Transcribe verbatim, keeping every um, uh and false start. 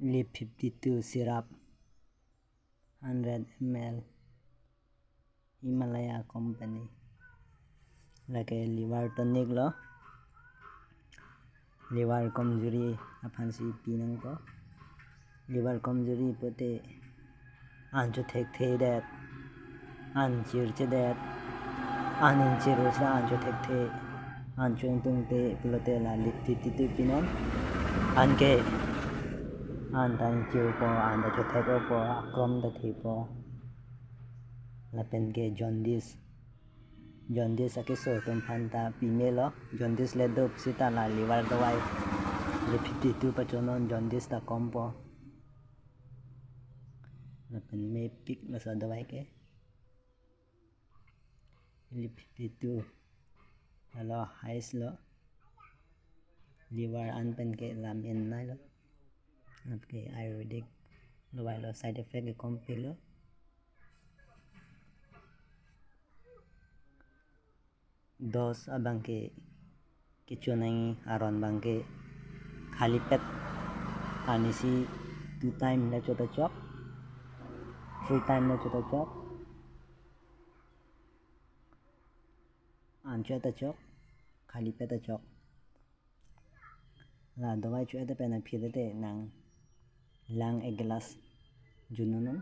Lip fifty-two syrup, hundred M L, Himalaya company. Lake liver tonic lo. Liver kamjuri aphansi pinangpo. Liver kamjuri pute an chothekthe det, an chirche det, an inchir usra an chothekthe, an chotungte pulote la lip fifty-two pinon. Anke an ta inchirpo, an ta chothekpo, akrom ta thepo. Lapen ke jaundice, jaundice akeso atum aphan ta pimelo. Jaundice le dopsi ta la liver dawai lip fifty-two pachonon, jaundice ta kompo. Lapen mepik laso dawai ke. Lip fifty-two alo highest lo. Liver an pen ke la menei lo. Anke ayurvedic lo, dawai lo, side effect ke kompilo. Dose abang ke kecho nangji, aron abang ke khali pet arnisi two time le chot ta chok, three time le chot ta chok, an chot ta chok, khali pet ta chok. La dawai cho-et pen aphi te nang lang ek glass jununon.